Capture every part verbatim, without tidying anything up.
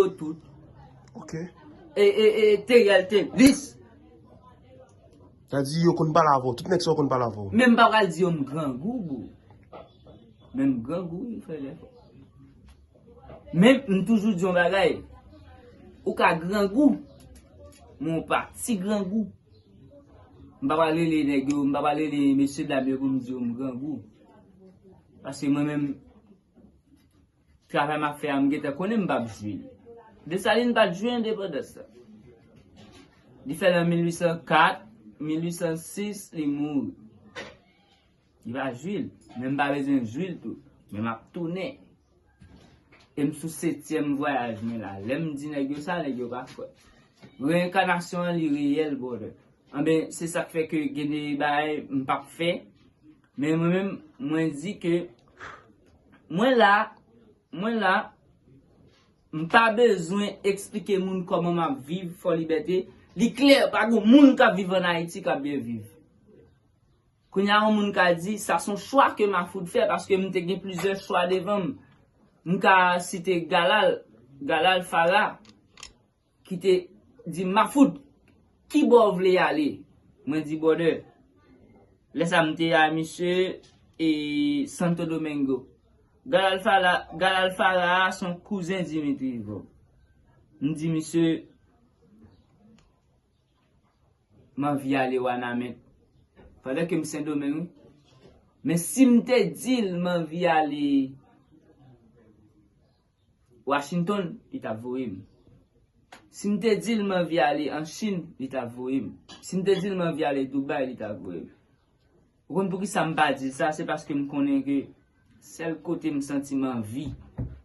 yo tout. Ok. E, e, e, Teriel te lis. Sa di yo konn pale avè w. Tout nèg sa yo konn pale avè w. Men m pa pral di yo m grangou, bro. Men m grangou, wi, frè Jefò. Men m toujou di yon bagay. Ou ka grangou, men w pa ti grangou. M pa pral rele nèg yo, m pa pral rele mesye dam yo pou m di yo m grangou. Paske mwen menm, travay m ap fè a, m gentan konnen m p ap jwi l. Desalin pa t jwi endepandans la. Li fè l an mil uit san kat, mil uit san sis, li mouri. Li pa jwi l. Men m pa bezwen jwi l tou. Men m ap tounen. E m sou setyèm vwayaj mwen la. Lè m di nèg yo sa, nèg yo pa kwè. Reyenkanasyon an, li reyèl, brother. Anben, se sa k fè ke gen de bagay m p ap fè. Men mwen menm, mwen di ke mwen la, mwen la, m pa bezwen eksplike moun kòman m ap viv, Fò Libète. Li klè, pa gen moun k ap viv ann Ayiti k ap byen viv. Kounye a, yon moun ka di, sa se yon chwa ke Mafoud fè, paske m te gen plizyè chwa devan m. M ka site Galal, Galal Fara, ki te di m, "Mafoud, ki bò w vle ale?" Mwen di, "Brother." Lè sa, m te a misye e Santo Domingo. Galal Fara, Galal Fara a se yon kouzen Dimitri Vorbe. M di misye, m anvi ale Wanament. Pandan ke m Sendomeng, wi. Men si m te di l m anvi ale Washington, li t ap voye m. Si m te di l m anvi ale an Chin, li t ap voye m. Si m te di l m anvi ale Dubai, li t ap voye m. Ou konn poukisa m pa di l sa? Se paske m konnen ke sèl kote m santi m anvi,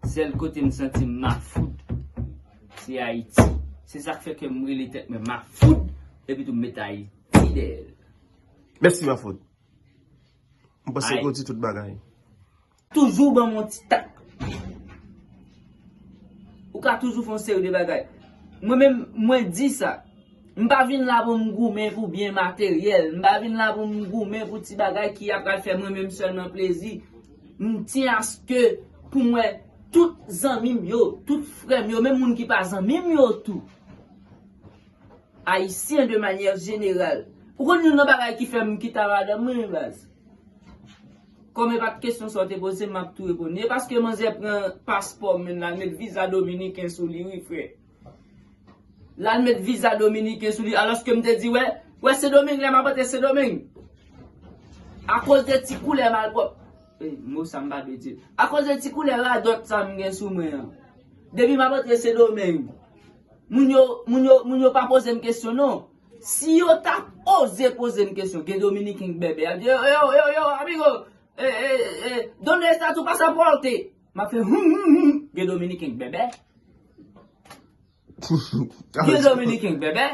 sèl kote m santi m mafout, se Ayiti. Se sa k fè ke m rele tèt mwen Mafoud, epi tou m met Ayiti dèyè l. Mèsi, Mafoud. M panse ke w di tout bagay. Toujou ban m yon ti tak. Ou ka toujou fè yon seri de bagay. Mwen menm, mwen di sa. M pa vin la pou m goumen pou byen materyèl. M pa vin la pou m goumen pou ti bagay ki ap pral fè mwen menm sèlman plezi. M tyen aske pou m wè tout zanmi m yo, tout frè m yo, menm moun ki pa zanmi m yo tou. Ayisyen de manyè jeneral. Ou konn youn nan bagay ki fè m kite madanm mwen, baz? Kòm e pa t kesyon sa w te poze m, m ap tou reponn. E paske manzè pran paspò m, l al met viza dominiken sou li, wi, frè. L al met viza dominiken sou li, alòske m te di, wè, wè, Sendomeng, lè m ap antre Sendomeng. Akoz de ti koulè malpwòp. E, mo sa m pa dwe di. Akoz de ti koulè radòt sa m gen sou mwen an. Depi m ap antre Sendomeng. Moun yo, moun yo, moun yo pa poze m kesyon, non. Si yo ta oze poze m kesyon, gen Dominiken k bèbè. Y ap di, yo, yo, yo, yo, amigo, eh, eh, eh, ¿dónde está tu pasaporte? M ap fè, hum, hum, hum. Gen Dominiken k bèbè. Gen Dominiken k bèbè.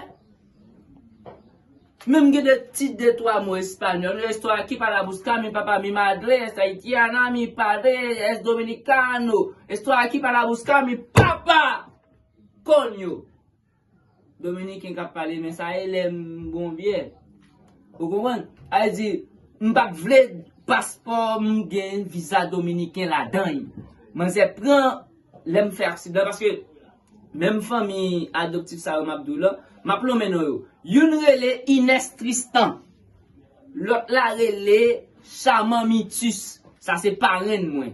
Menm gen de ti de twa mo espanyòl. Esto aquí para buscar mi papá, mi madre es haitiana, mi padre es dominicano. Esto aquí para buscar mi papá. Coño. Dominiken k ap pale, men sa e lè m gon vyè. Ou konprann? Sa vle di, m pa t vle paspò m gen viza dominiken ladan l. Manzè pran lè m fè aksidan, paske menm fanmi adoptif sa yo m ap di w lan, m ap lonmen non yo. Youn rele Ines Tristan, lòt la rele Chaman Mitus. Sa se parenn mwen.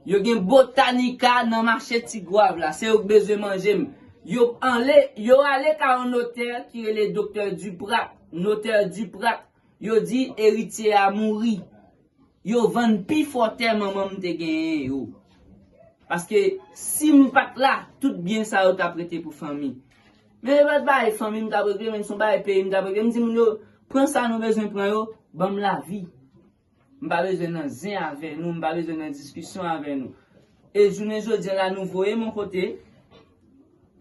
Yo gen Botanica nan mache Tigwav la, se yo k bezwen manje m. Yo ale, yo ale ka yon notè ki rele Doktè Duprat. Notè Duprat, yo di eritye a mouri. Yo vann pifò tè manman m te genyen yo. Paske si m pa t la, tout byen sa yo t ap rete pou fanmi. Men yo pa t bay fanmi m t ap regle, men se yon bagay peyi m t ap regle. M di moun yo, pran sa nou bezwen pran yo, ban m lavi. M pa bezwen nan zen avè nou, m pa bezwen nan diskisyon avè nou. E jounen jodi a la, nou voye m yon kote.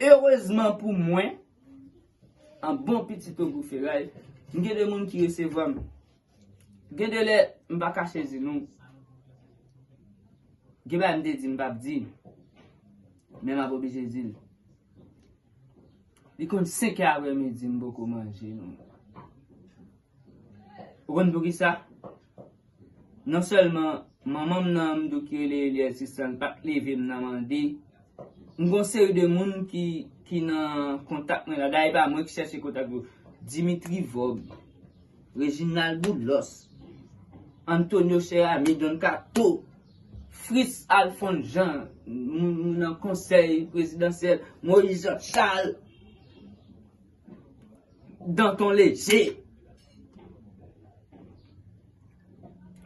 Erezman pou mwen, an bon pitit Ogou Feray, m gen de moun ki resevwa m. Gen de lè, m pa kache di nou. Gen bagay m te di m p ap di, men m ap oblije di l. Li konn senk è aprè midi, m poko manje non. Ou konn poukisa? Non sèlman manman m nan m di w ki rele Eliel Tristan, li pa t leve m nan mande M gon seri de moun ki, ki nan kontak mwen la. Dayè, pa mwen ki chèche kontak yo. Dimitri Vorbe, Reginald Boulos, Antonio Cheramy, Don Kato, Fritz Alphonse Jean, moun, moun nan konsèy prezidansyèl, Moïse Jean Charles, Danton Léger,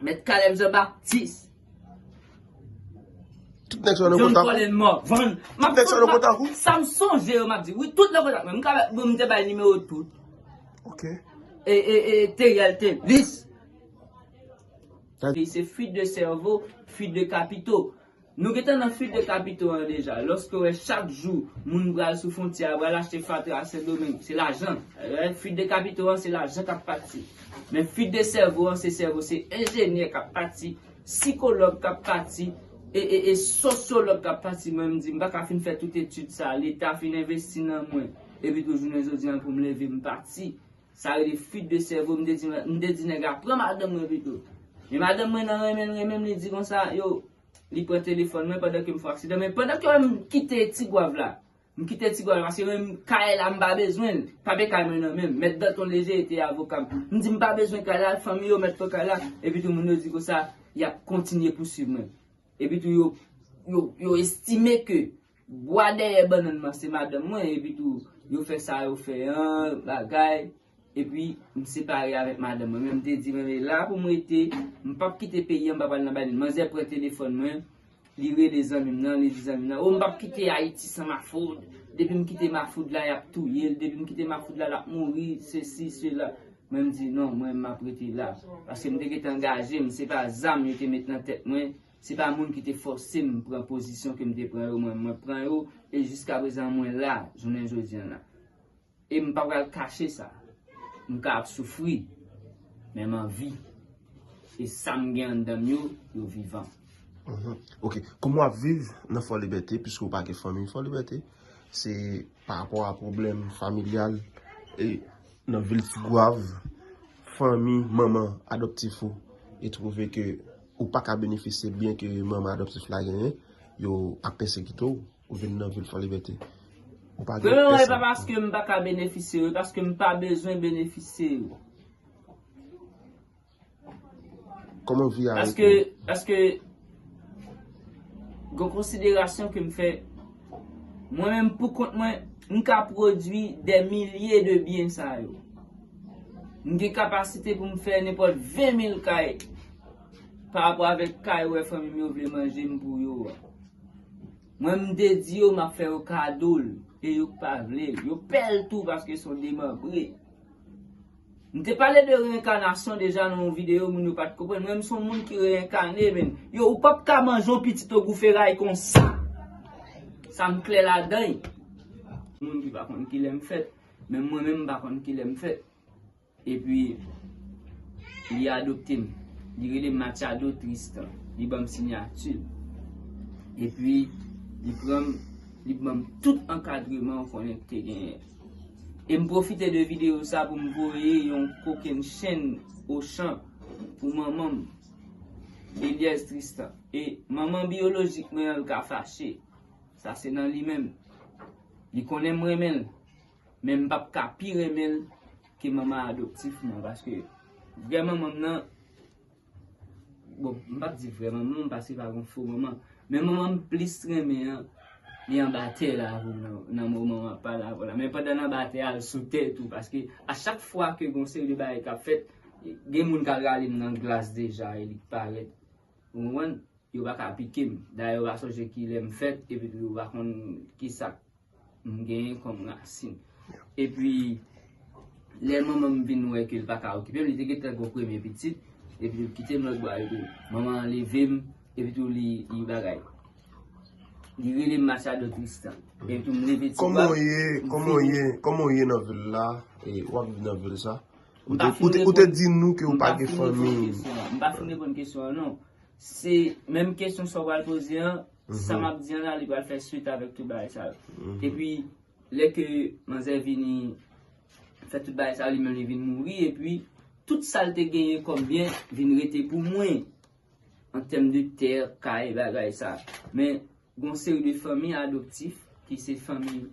Mèt Caleb Jean Baptiste, Tout nèg sa yo nan John kontak ou? Colin Morvan. M ap Tout nèg sa yo nan kontak ou? Sa m sonje yo, m ap di. Wi, tout nan kontak mwen. M ka, bon, m te bay nimewo tout. Ok. E, e, e, Teriel Telis. E se fuite de sèvo, fuite de kapito. Nou gentan nan fuite de kapito an deja. Lòske w wè chak jou, moun pral sou fwontyè a, pral achte fatra a Sendomeng, se lajan. Fuite de kapito an, se lajan k ap pati. Men fuite de sèvo an, se sèvo, se enjenyè k ap pati, sikològ k ap pati, e, e, e sosyològ k ap pati. Mwen, m di, m pa ka fin fè tout etid sa, Leta fin envesti nan mwen, epi tou jounen jodi an pou m leve, m pati. Sa rele fuite de sèvo, m te di, m te di nèg la, pran madanm mwen pito. Men madanm mwen nan renmen l, renmen m, li di konsa, yo, li pran telefòn mwen pandan ke m fè aksidan. Men pandan ke m kite Tigwav la, m kite Tigwav la, paske mwen, kay la, m pa bezwen l. Pa gen kay mwen nan men m. Mèt Danton Léger te avoka m. M di, m pa bezwen kay la, fanmi yo mèt pran kay la. Epi tou, moun yo di konsa, y ap kontinye pouswiv mwen. Epi tou, yo, yo, yo estime ke bwa dèyè bannann nan se madanm mwen, epi tou, yo fè sa yo fè an, bagay, epi m separe avèk madanm mwen. Men m te di, men la pou m rete, m p ap kite peyi an, m p ap al nan bagay. Manzè pran telefòn mwen, li rele zanmi m nan, li di zanmi m nan, o, m p ap kite Ayiti san Mafoud. Depi m kite Mafoud la, y ap touye l. Depi m kite Mafoud la, l ap mouri, sesi, sela. Mwen, m di, non, mwen, m ap rete la. Paske m te gentan angaje m, se pa zam yo te met nan tèt mwen, se pa moun ki te fòse m pran pozisyon ke m te pran yo, mwen, mwen pran yo, e jiskaprezan mwen la, jounen jodi an la. E m pa pral kache sa. M ka ap soufri, men m anvi. E sa m gen anndan m yo, yo vivan. Mhm. Ok. Kòman w ap viv nan Fò Libète, piske w pa gen fanmi Fò Libète? Se pa rapò a pwoblèm familyal e nan vil Tigwav, fanmi manman adoptif ou e twouve ke ou pa ka benefisye byen ke manman adoptif la genyen, yo ap pèsekite w, ou vin nan vil Fò Libète. Ou pa gen Premyèman, e pèsonn. Pa paske m pa ka benefisye yo, e paske m pa bezwen benefisye yo. Kòman vi a Paske, paske, gon konsiderasyon ke m fè, mwen menm pou kont mwen, m ka pwodui dè milye de byen sa yo. M gen kapasite pou m fè nenpòt ven mil kay pa rapò avèk kay wè fanmi m yo vle manje m pou yo a. Mwen, m te di yo m ap fè yo kado l, e yo k pa vle l. Yo pè l tou paske se yon demanbre. M te pale de reyenkanasyon deja nan yon videyo, moun yo pa t konprann. Mwen, m se yon moun ki reyenkane, men. Yo, ou p ap ka manje yon pitit ogou feray konsa. Sa m klè ladan l. Moun ki pa konn kilè m fèt, men mwen menm, m pa konn kilè m fèt. Epi, li adopte m. Li rele m Machado Tristan. Li ban m siyati l. Epi, li pran m, li ban m tout ankadreman ou konnen ki te genyen. E m pwofite de videyo sa pou m voye yon kokenn chenn Ochan pou manman m, Eliez Tristan. E manman biyolojik mwen an, l ka fache. Sa se nan li menm. Li konnen m renmen l. Men m p ap ka pi renmen l ke manman adoptif mwen, paske vrè manman m nan, bon, m p ap di vrè manman m, paske pa gon fo manman, men manman m plis renmen an, li anba tè la pou nan, nan moman m ap pale avè w la. Men pandan l anba tè a, l sou tè tou, paske a chak fwa ke gon seri de bagay k ap fèt, gen moun k al rale m nan glas deja e li parèt. Ou konprann? Yo pa ka pike m. Dayè, yo pa sonje kilè m fèt, epi tou yo pa konn kisa m genyen kòm rasin. Epi, lè manman m vin wè ke l pa ka okipe m, li te gentan gon premye pitit, epi tou l kite m lòt bò a, epi manman an leve m, epi tou li, li bagay. Li rele m Machado Tristan. Epi tou m leve ti Kòman bwa. w ye, kòman w ye, kòman w ye nan vil la, e w ap viv nan vil sa? Ou M pa te, fin ou te, ou reponn- te di nou ke ou m pa pa gen fin reponn fanmi. Kesyon an. M pa fin reponn kesyon an, non. Se menm kesyon sa w pral poze an, sa m ap di an la, li pral fè swit avèk tout bagay sa yo. Epi, lè ke manzè vini fè tout bagay sa yo, li menm li vin mouri, epi tout sa l te genyen kòm byen vin rete pou mwen, an tèm de tè, kay, bagay sa. Men, Gon seri de fanmi adoptif, ki se fanmi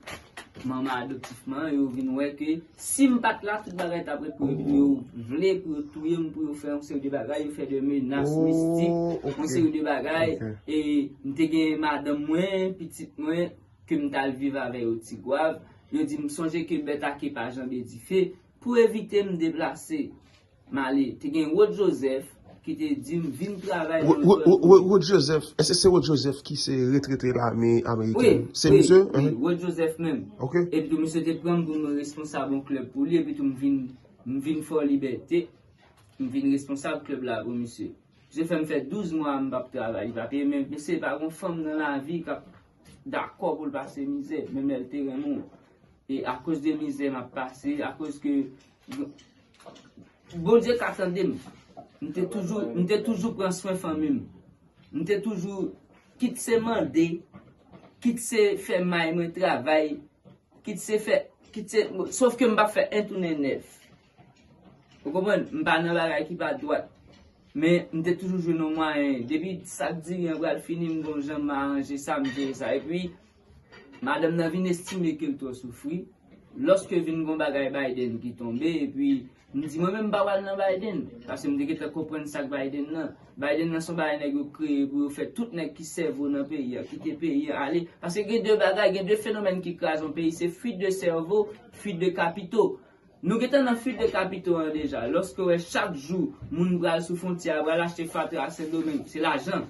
manman adoptif mwen an, yo vin wè ke si m pa t la, tout bagay t ap ret pou yo, pou yo vle, pou yo touye m, pou yo fè yon seri de bagay, yo fè de menas mistik, yon seri de bagay. E m te gen madanm mwen, pitit mwen, ke m t al viv avè yo Tigwav. Yo di m sonje ke bèt a ke pa janbe dife. Pou evite m deplase, m ale. Te gen Rod Joseph ki te di m vin travay nan lekòl pou mwen. Rod Joseph, èske se Rod Joseph ki se retrete lame amerikèn? Se misye? Wi, Rod Joseph menm. Epi tou misye te pran m pou m responsab yon klèb pou li, epi tou m vin, m vin Fò Libète, m vin responsab klèb la pou misye. Misye fè m fè douz mwa m p ap travay, li pa peye, men mesye pa gon fanm nan lavi k ap dakò pou l pase mizè, menm lè l te renmen w. E akoz de mizè m ap pase, akoz ke Bondye ka tande m. M te toujou, m te toujou pran swen fanmi m. M te toujou, kit se mande, kit se fè may mwen travay, kit se fè, kit se, sof ke m p ap fè en tounen nèf. Ou konprann? M pa nan bagay ki pa dwat. Men m te toujou jwenn yon mwayen. Depi sak diri an pral fini, m gon jan m aranje sa, m jere sa. Epi, madanm nan vin estime ke l twò soufri. Lòske vin gon bagay Biden ki tonbe, epi m di mwen menm m pa pral nan Biden. Paske m te gentan konprann sak Biden nan. Biden nan se yon bagay nèg yo kreye pou yo fè tout nèg ki sèvo nan peyi a, kite peyi a ale. Paske gen de bagay, gen de fenomèn ki kraze yon peyi, se fuite de cerveau, fuite de capitaux. Nou gentan nan fuite de capitaux an deja. Lòske w wè chak jou moun pral sou fwontyè a, pral achte fatra Sendomeng, se lajan.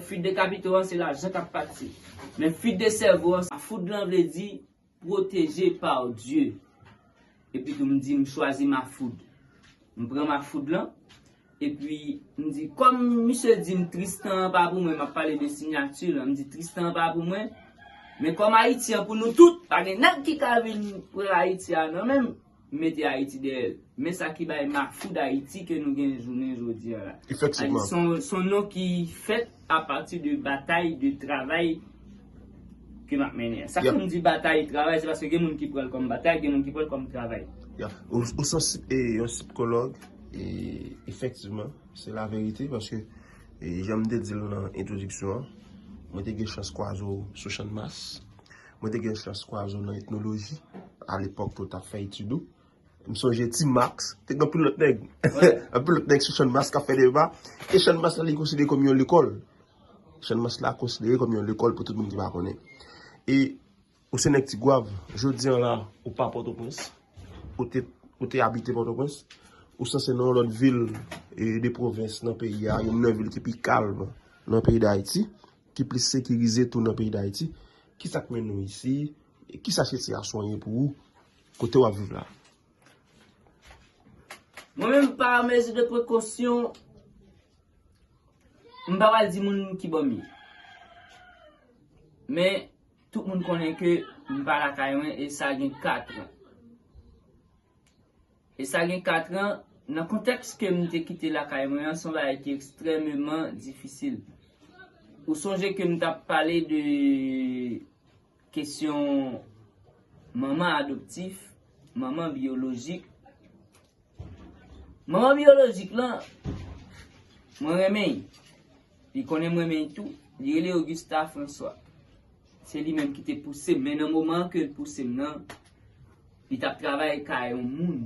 Fuite de capitaux an, se lajan k ap pati. Men fuite de cerveau an, sa foud lan vle di protégé par Dieu. Epi tou m di m chwazi Mafoud. M pran Mafoud lan. Epi m di, kòm misye di m Tristan an pa pou mwen, m ap pale de sinyati lan, m di Tristan an pa pou mwen. Men kòm Ayiti an pou nou tout, pa gen nèg ki ka vin pran Ayiti a nan men m, m mete Ayiti dèyè l. Men sa ki bay Mafoud Ayiti ke nou gen jounen jodi a la. Efektivman. Se yon, se yon non ki fèt apati de batay, de travay ke m ap mennen an. Sa fè m di batay, travay, se paske gen moun ki pran l kòm batay, gen moun ki pran l kòm travay. Ya. Ou, ou se yon sip-, e, yon sikològ, e, efektivman, se laverite, paske, e, jan m te di l nan entwodiksyon an, mwen te gen chans kwaze w sou Channmas, mwen te gen chans kwaze w nan etnoloji, alepòk ke w t ap fè etid ou. M sonje Ti Max, te gen anpil lòt nèg. Anpil lòt nèg sou Channmas k ap fè deba. E Channmas la, li konsidere kòm yon lekòl. Channmas la konsidere kòm yon lekòl pou tout moun ki pa konnen. E ou se nèg Tigwav, jodi an la, ou pa Pòtoprens. Ou te, ou te abite Pòtoprens. Ou sanse nan yon lòt vil, e, de pwovens nan peyi a, youn nan vil ki pi kalm nan peyi Dayiti, ki plis sekirize tou nan peyi Dayiti. Kisa k mennen w isi? Kisa sitiyasyon an ye pou ou? Kote w ap viv la? Mwen menm, pa mezi de prekosyon, m pa pral di moun ki bò m ye. Men, tout moun konnen ke m pa lakay mwen e sa gen kat an. E sa gen kat an, nan kontèks ke m te kite lakay mwen an, se yon bagay ki ekstrèmeman difisil. Ou sonje ke m t ap pale de kesyon manman adoptif, manman biyolojik. Manman biyolojik lan, mwen renmen l. Li konnen m renmen l tou. Li rele Augusta François. Se li menm ki te pouse m. Men nan moman ke l pouse m nan, li t ap travay kay yon moun.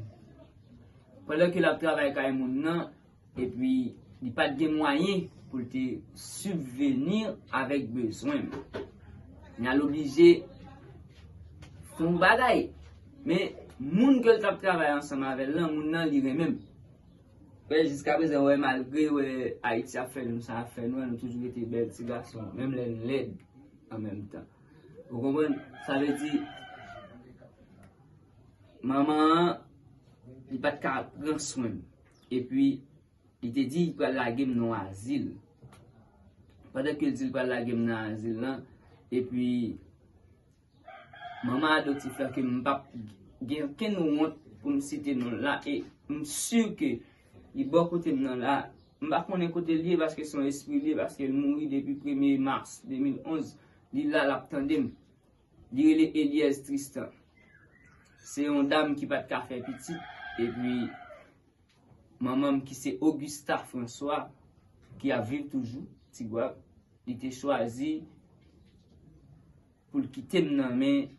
Pandan ke l ap travay kay moun nan, epi li pa t gen mwayen pou l te sibveni avèk bezwen m. N al oblije fè yon bagay. Men moun ke l t ap travay ansanm avè l lan, moun nan li renmen m. Wè, jiskaprezan, wè, malgre, wè, Ayiti ap fè nou sa ap fè nou, nou toujou rete bèl ti gason, menm lè n lèd an menm tan. Ou konprann? Sa vle di, manman an, li pa t ka pran swen m. Epi, li te di li pral lage m nan azil. Pandan ke l di l pral lage m nan azil lan, epi manman adoptif la ke m p ap gen okenn wont pou m site non l la, e m si ke li bò kote m nan la, m pa konnen kote l ye paske se yon espri l ye, paske l mouri depi premye mas de mil onz, li la, l ap tande m. Li rele Eliez Tristan. Se yon dam ki pa t ka fè pitit, epi manman m ki se Augusta François, ki ap viv toujou, Tigwav, li te chwazi pou l kite m nan men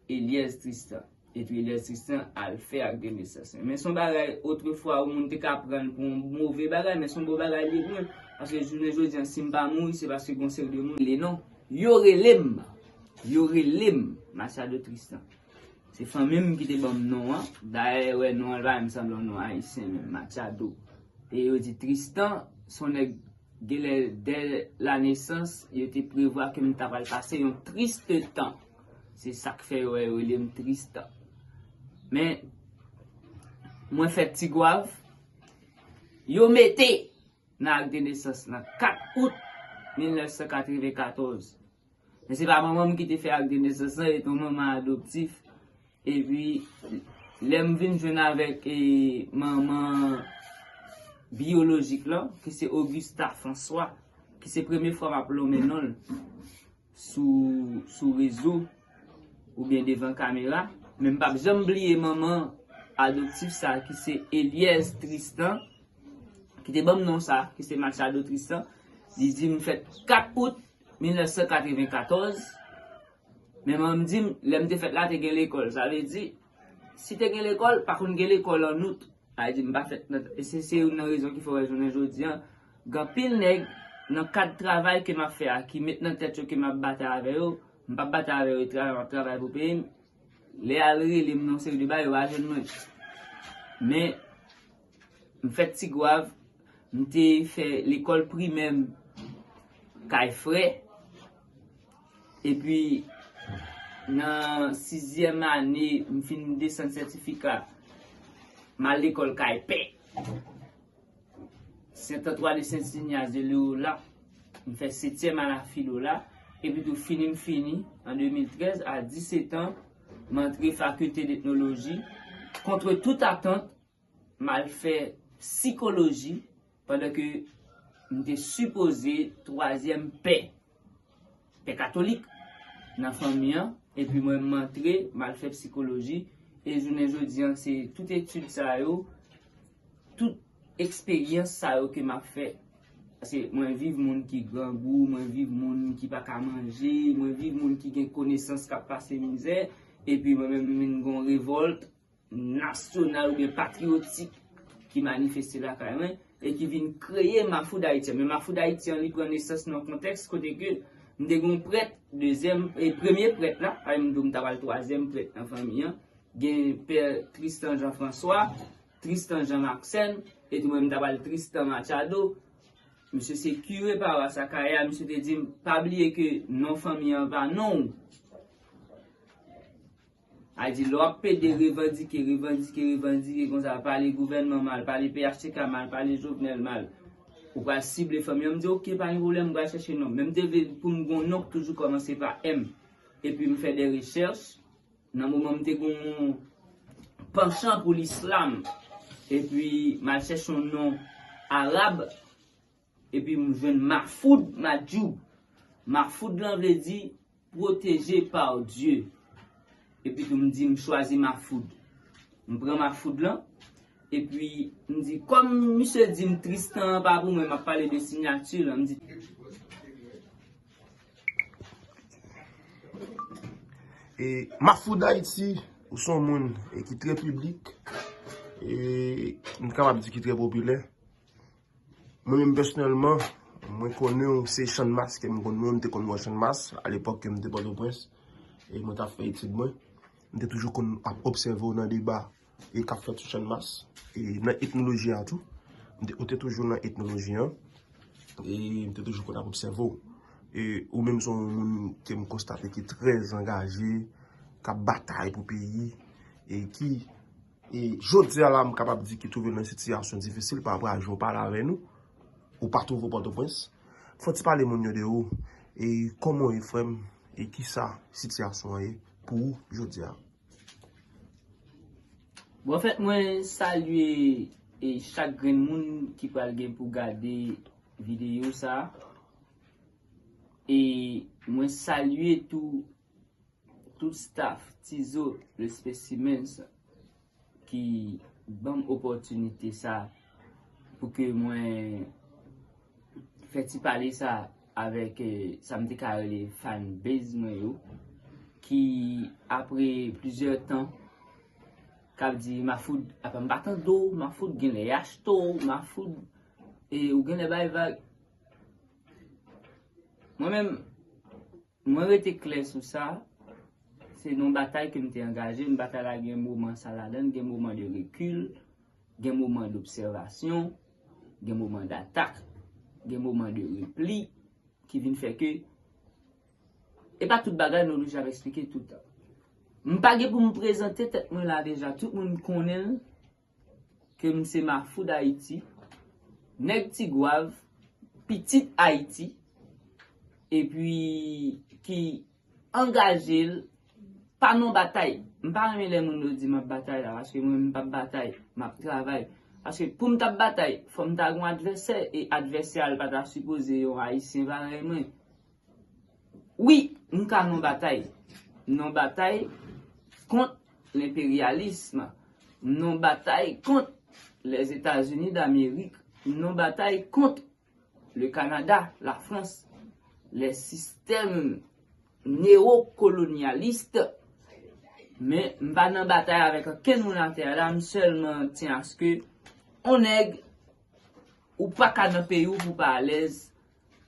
Eliez Tristan. Epi Eliez Tristan al fè ak de nesans. Men se yon bagay, otrefwa, yon moun te ka pran l pou yon move bagay, men se yon bon bagay li ye pou mwen. Paske jounen jodi a, si m pa mouri, se paske gon seri de moun rele non. Yo rele m. Yo rele m Machado Tristan. Se fanmi m ki te ban m non an. Dayè, wè, non an pa menm sanble yon non ayisyen menm, Machado. E yo di Tristan, se yon nèg genlè dè la nesans, yo te prevwa ke m ta pral pase yon tris tan. Se sa k fè yo, yo rele m Tristan. Men, mwen fèt Tigwav, yo mete nan ak de nesans lan kat out mil nèf san katrevenkatòz. Men se pa manman m ki te fè ak de nesans lan, se te yon manman adoptif. Epi, lè m vin jwenn avèk, e, manman biyolojik lan, ki se Augusta François, ki se premye fwa m ap lonmen non l sou, sou rezo oubyen devan kamera, men m p ap janm bliye manman adoptif sa ki se Eliez Tristan, ki te ban m non sa, ki se Machado Tristan. Li di m fèt kat out mil nèf san katrevenkatòz, men manman m di m, lè m te fèt la, te gen lekòl. Sa vle di, si te gen lekòl, pa konn gen lekòl an out. Sa vle di, m pa fèt nan, e se, se youn nan rezon ki fè w wè jounen jodi a, gen anpil nèg nan kad travay ke m ap fè a, ki met nan tèt yo ke m ap batay avè yo, m p ap batay avè yo, e travay, m ap travay pou peyi m. Lè y al rele m nan yon seri de bagay, yo pa jwenn mwen. Men, m fèt Tigwav, m te fè lekòl primè m kay frè. Epi, nan sizyèm ane, m fin desann sètifika, m al lekòl kay pè. Saint Antoine et Saint Ignace de Loyola. M fè setyèm a la filo la. Epi tou fini m fini, an de mil trèz, a disèt an, m antre fakilte d'etnoloji. Contre toute attente, m al fè sikoloji, pandan ke m te sipoze twazyèm pè, pè katolik nan fanmi an, epi mwen m antre, m al fè sikoloji, e jounen jodi a, se tout etid sa yo, tout eksperyans sa yo ke m ap fè. Paske mwen viv moun ki grangou, mwen viv moun ki pa ka manje, mwen viv moun ki gen konesans k ap pase mizè, epi mwen menm m vin gon revòlt nasyonal oubyen patriyotik ki manifeste lakay mwen e ki vin kreye Mafou Dayiti an. Men Mafou Dayiti an, li pran nesans nan yon kontèks kote ke m te gen yon prèt, dezyèm, e premye prèt la, pa m di w m ta pral twazyèm prèt nan fanmi an. Gen pè Tristan Jean François, Tristan Jean Maxène, e tou mwen m ta pral Tristan Machado. Misye se kire pawas Akayè a, misye te di m, pa bliye ke non fanmi an pa non w. A di, lè w ap pede revandike, revandike, revandike konsa, pale gouvènman mal, pale P H T K mal, pale Jovenel mal, ou pral sible fanmi an. M di, oke, pa gen pwoblèm, m pral chèche non. Men m te vle pou m gon non k toujou kòmanse pa M. Epi m fè de rechèch. Nan moman m te gon panchan pou lislam. Epi m al chèche yon non arab. Epi m jwenn Mafoud Madjoub. Mafoud lan vle di protégé par Dieu. Epi tou m di m chwazi Mafoud. M pran Mafoud lan. Epi m di, kòm misye di m Tristan an pa pou mwen, m ap pale de siyati lan. M di, E, Mafou Dayiti, ou se yon moun e, ki trè piblik, e, m kapab di ki trè popilè. Mwen menm pèsonèlman, mwen konnen w se Channmas, ke m konn wè, m te konn wè Channmas, alèpòk ke m te Pòtoprens, e mwen t ap fè etid mwen. M te toujou konn ap obsève w nan deba e k ap fèt sou Channmas, e nan etnoloji a tou. M te, ou te toujou nan etnoloji an, e m te toujou konn ap obsève w. E ou menm se yon moun ke m konstate ki trè angaje, k ap batay pou peyi, e ki, e jodi a la, m kapab di ki twouve l nan sitiyasyon difisil pa rapò a jan w pale avè nou, ou pa twouve w Pòtoprens. Fò w ti pale moun yo de ou, e kòman w ye frè m, e kisa sitiyasyon an ye pou ou jodi a? Bon, anfèt, mwen salye e chak grenn moun ki pral gen pou gade videyo sa a. E mwen salye tou tout staff Tizo le Specimens ki ban m opòtinite sa pou ke mwen fè ti pale sa avèk, eh, sa m te ka rele fan base mwen yo, ki apre plizyè tan k ap di, Mafoud, apa m pa tande w, Mafoud genlè y achte w, Mafoud, eh, ou genlè bay vag. Mwen menm, mwen rete klè sou sa. Se nan batay ke m te angaje m. Batay la gen moman sa ladan l, gen moman de rekil, gen moman d'obsèvasyon, gen moman d'atak, gen moman de repli ki vin fè ke e pa tout bagay nou oblije ap eksplike tout tan. M pa gen pou m prezante tèt mwen la deja, tout moun konnen l, ke m se Mafoud Ayiti, nèg Tigwav, pitit Ayiti, epi ki angaje l pa nan batay. M pa renmen lè moun yo di m ap batay la, paske mwen m p ap batay, m ap travay. Paske pou m t ap batay, fò m ta gon advèsè, e advèsè a l pa ta sipoze yon Ayisyen parèy mwen. Wi, m ka nan batay. M nan batay kont lenperyalism. M nan batay kont Lèzetazini Damerik. M nan batay kont le Canada, la France, les systèmes néocolonialistes. Men, m pa nan batay avèk okenn moun atè a la, m sèlman tyen aske on nèg, ou pa ka nan peyi w pou pa alèz,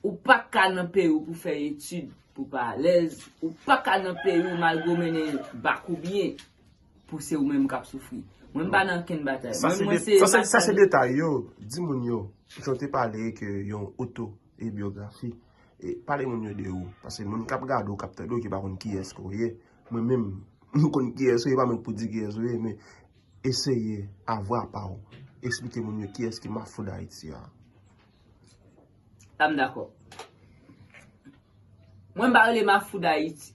ou pa ka nan peyi w pou fè etid pou pa alèz, ou pa ka nan peyi w malgre w mennen bak ou byen pou se ou menm k ap soufri. Mwen, m pa nan okenn batay. Sa Mwen, se mwen de, se sa se, sa se batay. Detay yo. Di moun yo, jan w te pale ke yon oto e byografi. E pale moun yo de ou. Paske moun k ap gade w, k ap tande w, ki pa konn kiyès ke w ye. Mwen menm, m konn kiyès ou ye, pa mwen k pou di kiyès ou ye, men eseye avwa pa w. Eksplike moun yo kiyès ki Mafoud Ayiti a. Sa m dakò. Mwen m pa rele Mafoud Ayiti.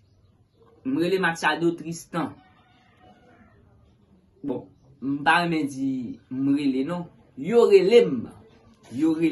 M rele Machado Tristan. Bon, m pa renmen di m rele non. Yo rele m. Yo rele